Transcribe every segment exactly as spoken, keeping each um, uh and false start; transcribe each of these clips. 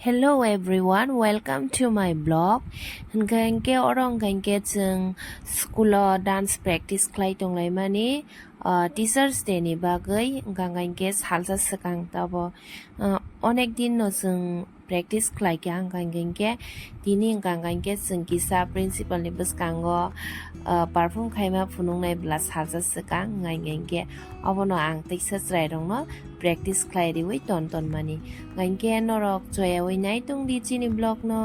Hello everyone, welcome to my blog. Hwnkhe, hwnkhe oro hwnkhe chwng school o dance practice khlai tonglaimani, ah, Teachers Day ni bagwi, hwnkhe hwnkhe salsa swkang tabo, ah, onek din no chwng practice khlai kha, hwnkhe hwnkhe tini hwnkhe hwnkhe chwng kisa principal ni bwskango, ah, perform khaima phunuknai bwla salsa swkang, hwnkhe hwnkhe obono ang teisa chwrairokno practice khlai riwi ton ton mani. Hwnkhe norok choyawi nai tong di chini blog no.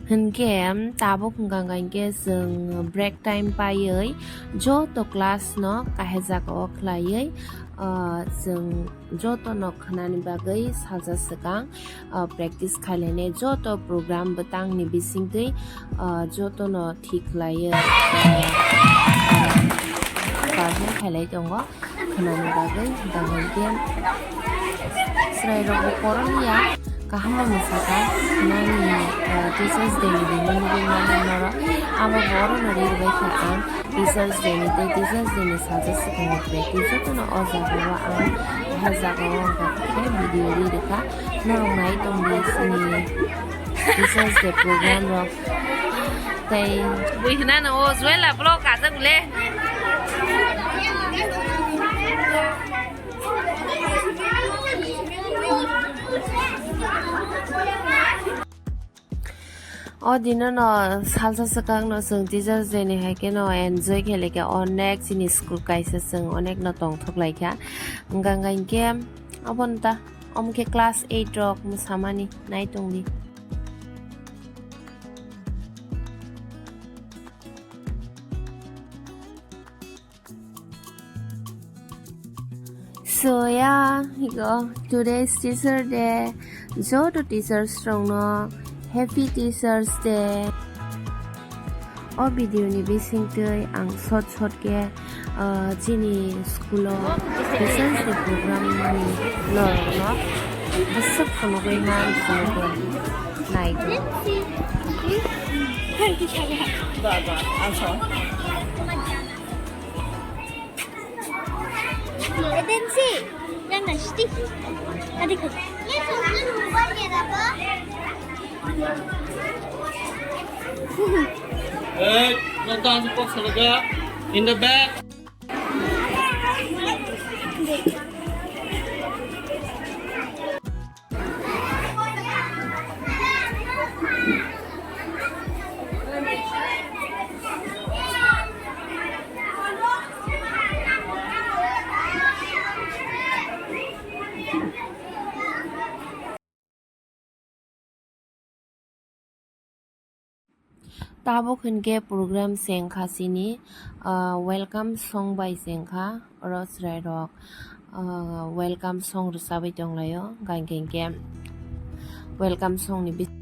Hwnkhe tabuk hwnkha hwnkhe chwng break time paiwi joto class no kahai jaga o khlaiwi, ah, chwng joto no khwnani bagwi salsa swkang, ah, practice khailene joto program bwtang ni bisingtwi, ah, joto no thik khlaiwi, ah, perform khailai tongo. Khwnani bagwi, hwnkha hwnkhe chwrairokbo kwrwngya, kaham no mwsakha, khwnani, ah, Teachers Day ni rimwi nugwi mano norok. Abo bo oro no ri rwbaikha ang Teachers Day ni tei Teachers Day ni salsa swkangni practice jotono o jaga o ang, o jaga o hwnkha khe video ri rwkha. Norok nai tongdi chini Teachers Day program rok. Tei bui hinano o Juela vlog kajak le. O dino no salsa swkang no chwng Teachers Day ni hai khe no enjoy khe like onek chini school kaisa chwng onek no tongthok lai kha. Hwnkha hwnkha hinkhe obo no ta omo khe class eight rok mwsamani nai tongdi. So yeah, higo, today's Teacher Day. Joto teachers rokno Happy Teachers Day. O video ni bisingtwi ang short short khe, ah, chini school o Teachers Day program mani norokno bwswk phunugwi man phunugwi nai di. Adensi, yang nasi. Adik. Hey, nonton box laga in the back. Tabuk hinkhe program se wngkha chini, ah, welcome song bai se wngkha, oro chwrairok, ah, welcome song rwchabwi tonglaio, hwnkha hinkhe welcome song ni bis-,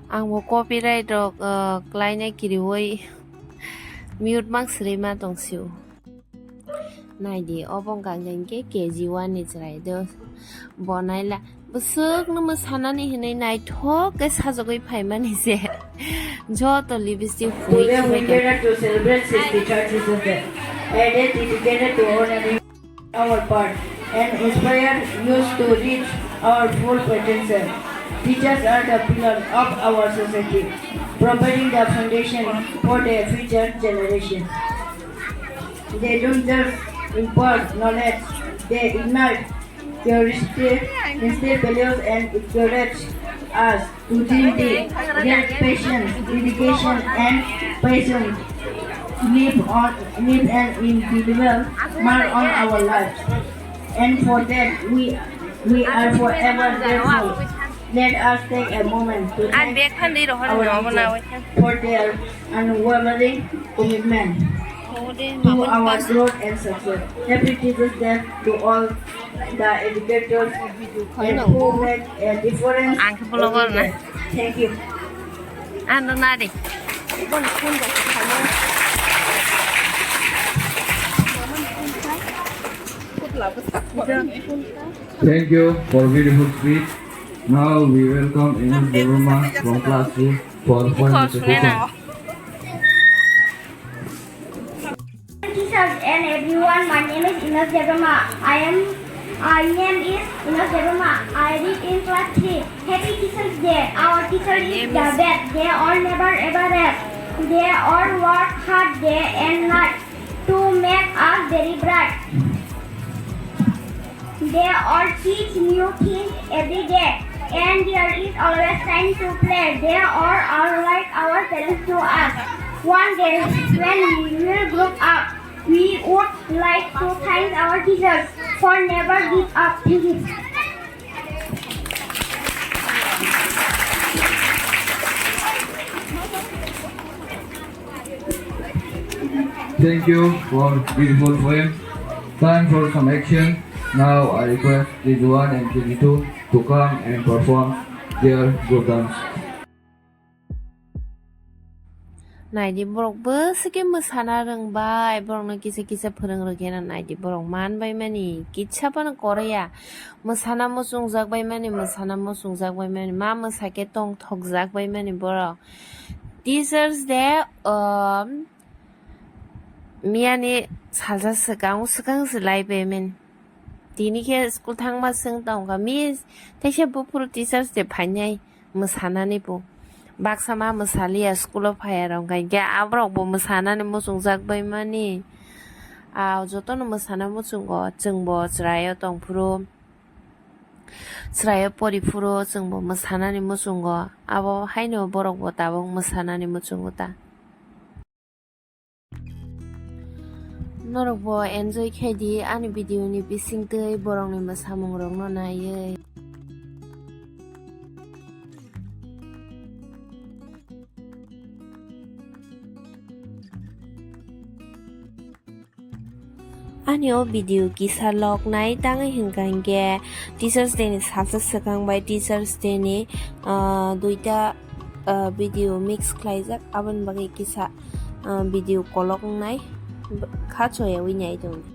ang bo copyright rok, ah, klaina kiriwi mute mang swrwi ma tongsio. Naidi, obo wngkha hinkhe K G one ni chwrai do. Bo naila bwswkno mwsanani hinwi naithok khe sajagwi phaimani se. Joto lipstick hui Today we gather to celebrate sixty-third Teachers Day, a day dedicated to honoring our part and inspire youth to reach our full potential. Teachers are the pillar of our society, providing the foundation for the future generation. They don't just impart knowledge, they ignite curiosity, instill values, and encourage us to dream big, get patience, dedication, and passion, leave on, leave an indelible mark on our lives. And for that, we, we are forever grateful. Let us take a moment to Ang thank bag phan dei rohor our no, abo na teachers wai kha. For their unwavering commitment to our growth and success. Happy Teachers Day to all the educators and who make a difference Ang khe vlogger every na. Day. Thank you. Ano na de. Thank you for beautiful speech. Now we welcome Enos Debbarma from class two for further presentation. Teachers and everyone, my name is Enos Debbarma. I am My name is Ulas Debbarma. I read in class three. Happy Teachers' Day. Our teacher is the best. They all never ever rest. They all work hard day and night to make us very bright. They all teach new things every day, and there is always time to play. They all are like our parents to us. One day, when we will grow up, we would like to thank our teachers for never give up thinking. Thank you for beautiful poem. Time for some action. Now I request K G one and K G two to come and perform their group dance. Naidi, borok bwswkhe mwsana rwngbai, borokno kisa kisa phwrwng rwkhe na naidi, borok manbai mani, kisa phano koroya, mwsana muchungjak bai mani, mwsana muchungjak bai mani, ma mwsakhe tongthokjak bai mani borok. Teachers Day, um, miyani salsa swkang, swkang se lai payment. Tini khe school thangma swng tongkha, mi teisa buphuru Teachers Day phainai mwsanani bo. Baksa ma mwsaliya, school o phaiya rok, hwnkhe aborok bo mwsanani muchungjak bai mani. A jotono mwsana muchungo, chwngbo chwraio tongphuru. Chwraio poriphuru chwngbo mwsanani muchungo, abo haino borokbo tabuk mwsanani muchungo ta. Norokbo enjoy khaidi ani video ni bisingtwi borokni mwsamungrokno naiwi. Ani o video kisa log nai tangwi hwnkha hinkhe Teachers Day ni salsa swkang bai Teachers Day ni, ah, duita, ah, video mix khlaijak, aboni bagwi kisa, ah, video kolok wngnai kha choyawi nai tongdi.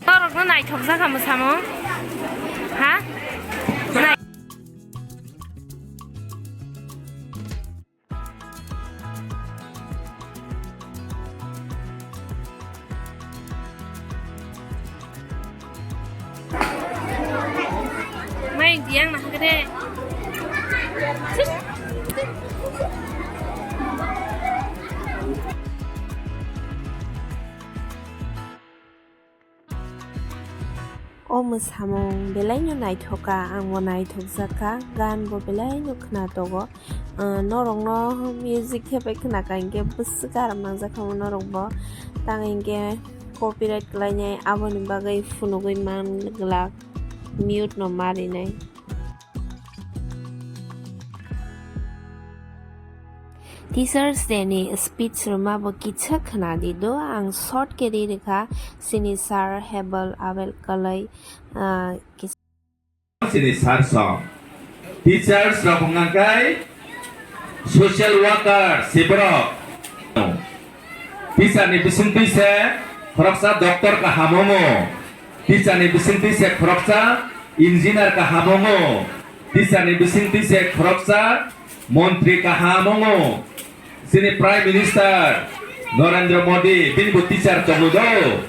Norokno naithokjak kha mwsamung? Ha? Nai- Mai diang na kre. O mwsamung belaino naithok kha, ang bo naithokjak kha, gan bo belaino khna tongo. Ah, norokno music khe bai khna kha hinkhe bwswk aram nangjak kha norok bo. Tang hinkhe copyright kwlainai, aboni bagwi phunugwi man glak, mute no marinai. Teachers Day ni speech rwma bo kisa khna di do, ang short khe ri rwkha, chini sir Hebel Abel Kalai, ah, kisa. Chini sir song. Teachers rok wngkha khe social worker si borok. Teacher ni bisingtwi se khoroksa doctor kaham wngo. Teacher ni bisingtwi se khoroksa engineer kaham wngo. Teacher ni bisingtwi se khoroksa montri kaham wngo. Chini Prime Minister Narendra Modi, bini bo teacher tongo do.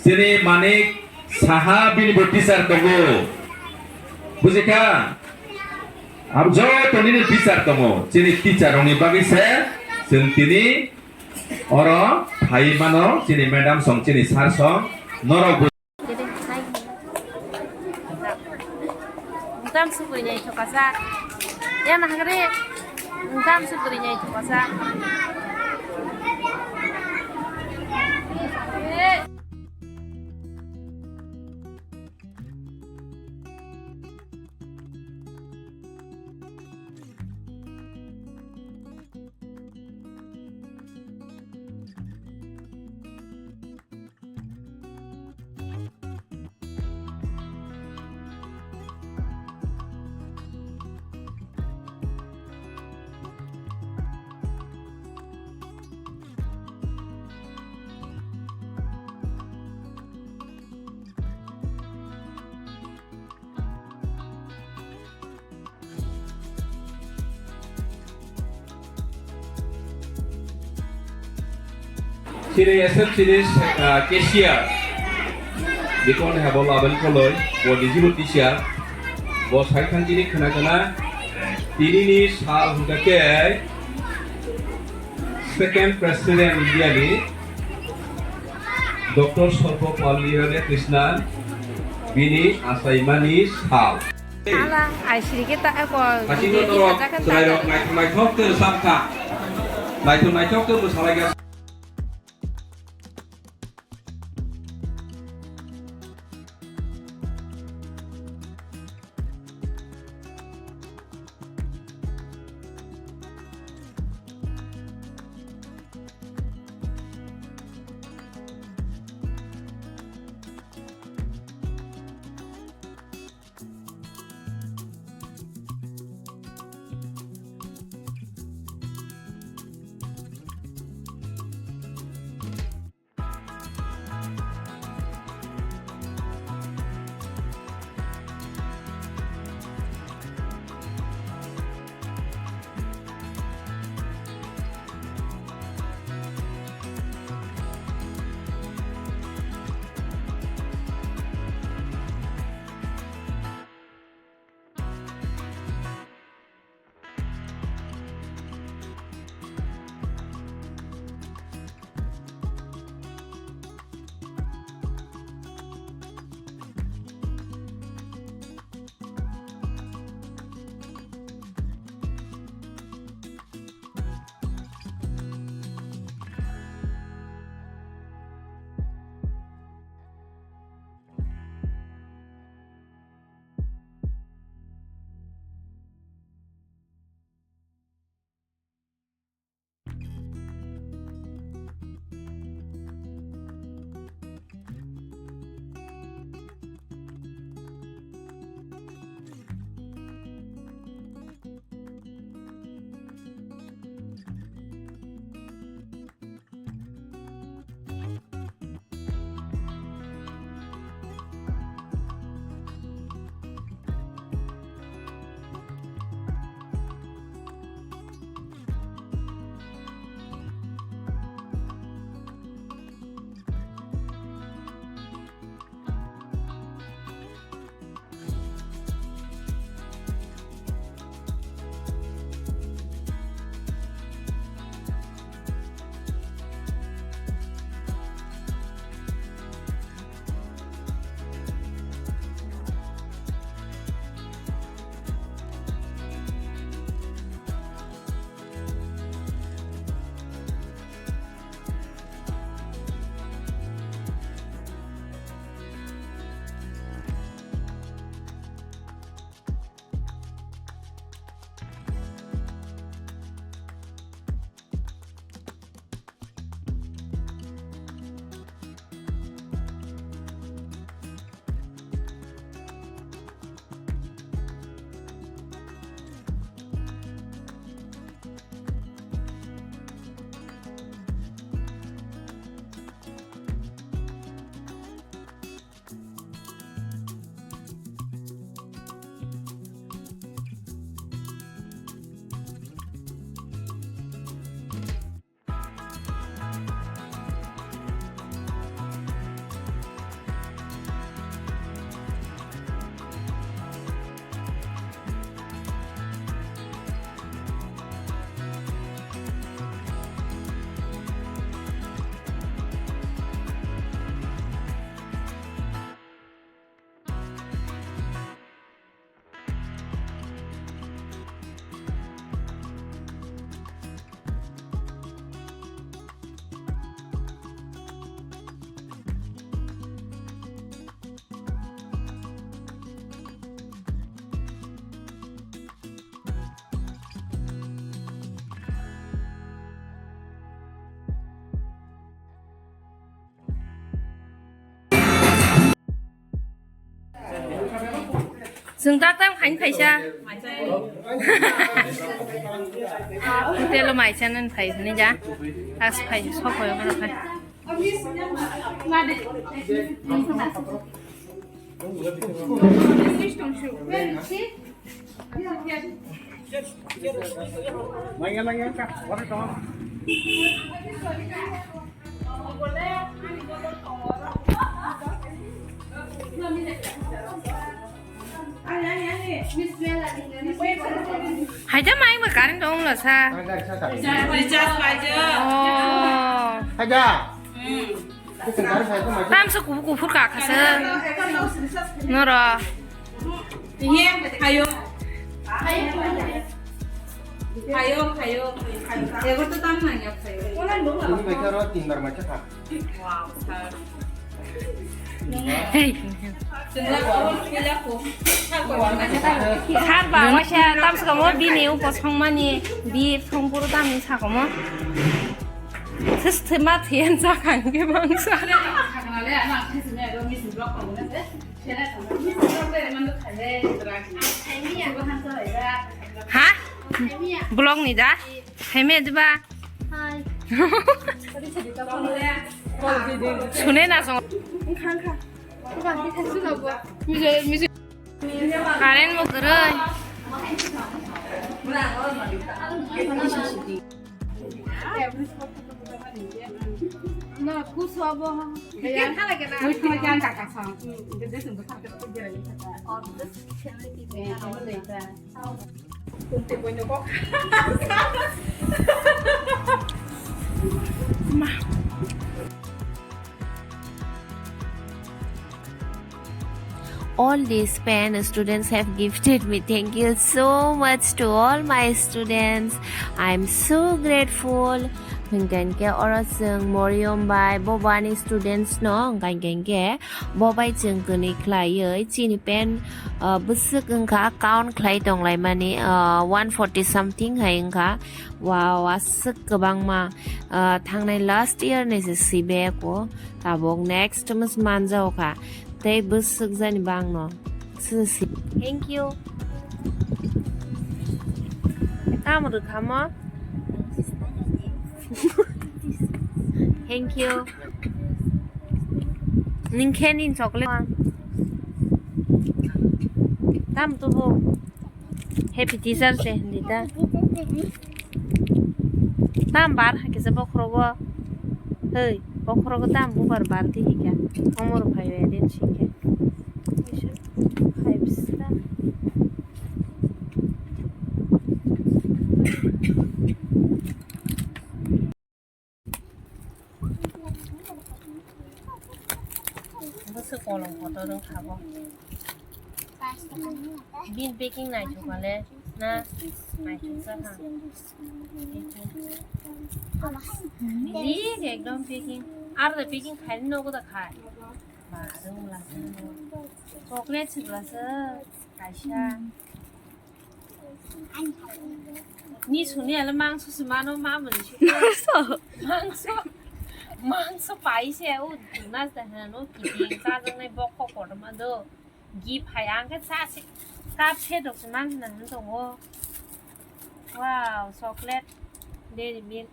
Chini Manik Saha, bini bo teacher tongo. Bujikha? Abo joto nini teacher tongo. Chini teacher rokni bagwi se chwng tini oro Hai mano chini madam song, chini sir song, norok bo. Dam sugri nyai thokasa. Ya nahagre. Dam sugri nyai thokasa. Chini S F C ni se-, ah, cashier, bikon habo Label Koloi, bo dijibo teacher, bo sai thang chini khna khna, tini ni sal hwnkha khe second president India ni, Doctor Sarvepalli Radhakrishnan bini achaimani sal. Ala, ai siri khe ta, eko, Hasingo bini norok sajakha ta. Chwrairok naithok naithok khe rwchapkha. Naithok naithok khe mwsalaikha. Chwng tak tam khain phaisa. Hotel o mai chanani phai hwnwi ja. As phai, sok phai, obo phai. Haida mai ma current ong la sa. Recharge paijak. Oh. Haida. Tamsa kubu kufur ka khasa. Noro. Hayo. Hayo, hayo. Ego to tam nang ya hayo. Ini baca ro tin bar baca kha. Wow, sir. Hey. Sir ba, wasa tamsa mo bini upo songmani, bi songpuru tamni sakomo. Sis thema thian sa khang ke bangsa. Ha? Blog ni da? Heme diba? Hai. Sune na song. Current mo kwrwi. All these pen students have gifted me. Thank you so much to all my students. I am so grateful. Hingke oro chwng Moriom bai Bobani students no hingke Bobai chwng kwnwi khlaiwi chini pen, ah, bwswk wngkha count khlai tonglaimani, ah, one forty something hai wngkha. Wow, aswk kwbangma, ah, thangnai last year ni se sibe ko. Tabuk next mas manjao kha. Tei bwswk jani bangno. Sisi. Thank you. Tamo rwkhamo? Thank you. Ningkhe ni chocolate. Tam tubu. Happy teacher se hindi ta. Tam bar hakisa bokhrogo. Hei, bokhrogo tam bubar bar di hika. Omor phai we din sike. Five star. Bwswk kolom kotor wng kha bo. Bini packing naithok kha le na? Naithok jak kha. Big ekdom packing. Aro da packing khaini nogo da khai. Ba, rwngla se. Chocolate swkla se kaisa. Ni suni ale mangso se mano, ma mani su. Mangso. Mangso, mangso pai se, o nas da hano, kiti, sa jang nai bok ko kotor ma do. Gi phai ang khe sa se, cup se dok se man na han tongo. Wow, chocolate, Dairy Milk.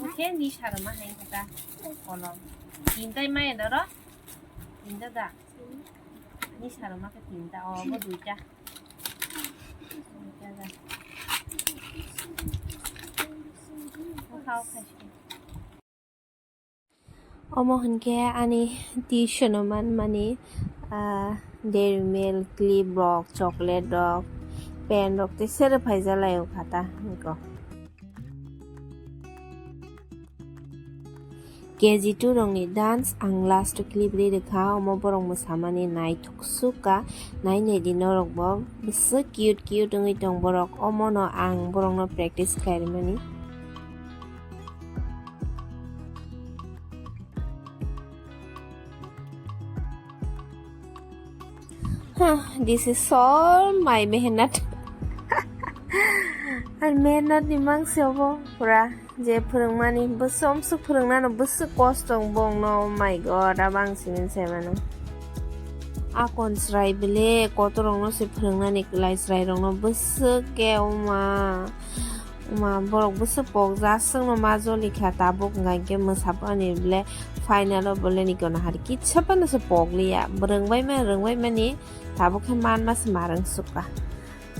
Oke, ni saro ma hai kata. Kolom. Tinta mai doro. Tinta da. Ni saro ma ke tinta, o bo duita. Duita da. Khao khai se. Omo hinkhe ani tuition o manmani, ah, Dairy Milk, clip rok, chocolate rok, pen rok tei sero phaijalaio kha ta hinko. K G two rokni dance ang last clip ri rwkha, omo borok mwsamani naithok sukha, nai naidi norokbo bwswk cute cute wngwi tong borok, omono ang borokno practice khlai rwmani. Huh, this is all my mehnat. Ar mehnat ni mangsi obo pura je phwrwngmani bwswk, omswk phwrwngnano bwswk kosto wng bo wngno, oh my God, abo ang simin sai mano. Akon chwrai bele kotorokno se phwrwngnani kwlai chwrairokno bwswk khe oma. Oma borok bwswk pokjak chwngno ma jolikha tabuk hwnkha khe mwsapani bele final o bele ni gana hari kitsa phano se pokliya. Rwngbaima rwngbaimani tabuk khe manma se ma rwngsukha.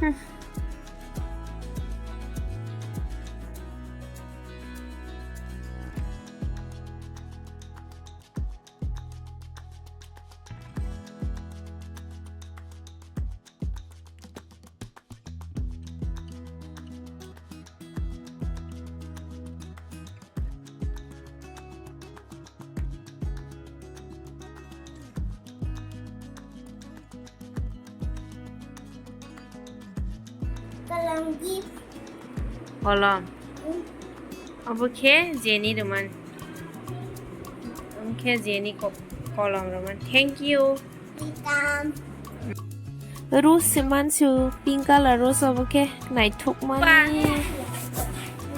Hmm. Kolom. Obo khe Jenny rwmani. Obo khe Jenny ko-, kolom rwmani. Thank you. Welcome. Rose se mansu, pink color rose obo khe naithok mani. Ba.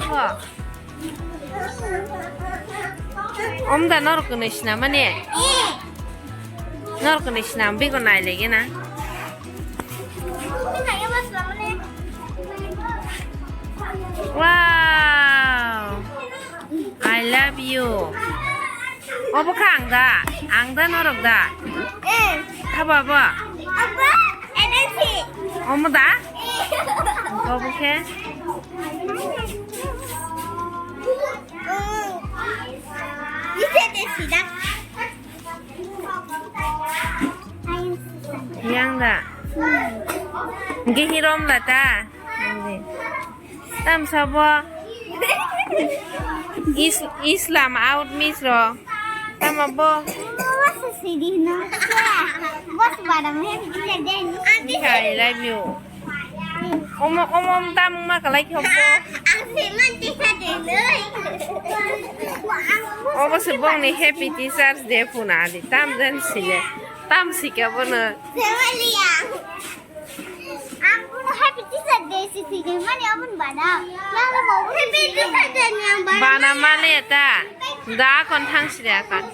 Bo. Omda norok kwnwi swnam mani. Norok kwnwi swnam bego nai lege na. Wow. I love you. Obo kha ang da? Ang da norok da? Eh. Habo abo? Abo, N N C. Omo da? Eh. Obo khe? Mm. Ise de sida. Yang da? Hingke hirom da ta? Tam sabo. Is-, Islam out misro. Tamo bo. Bos sidi no. Bos badam he. I love you. Omo, omo, omo tam ma kalai kho bo. Obo se bongni happy teachers day phuna di. Tam den sile. Tam sika bono. Ang kuno happy teacher day si si mani abun bana. Happy teacher day ni ang bana. Bana mane ta. Da kon thang sida kan.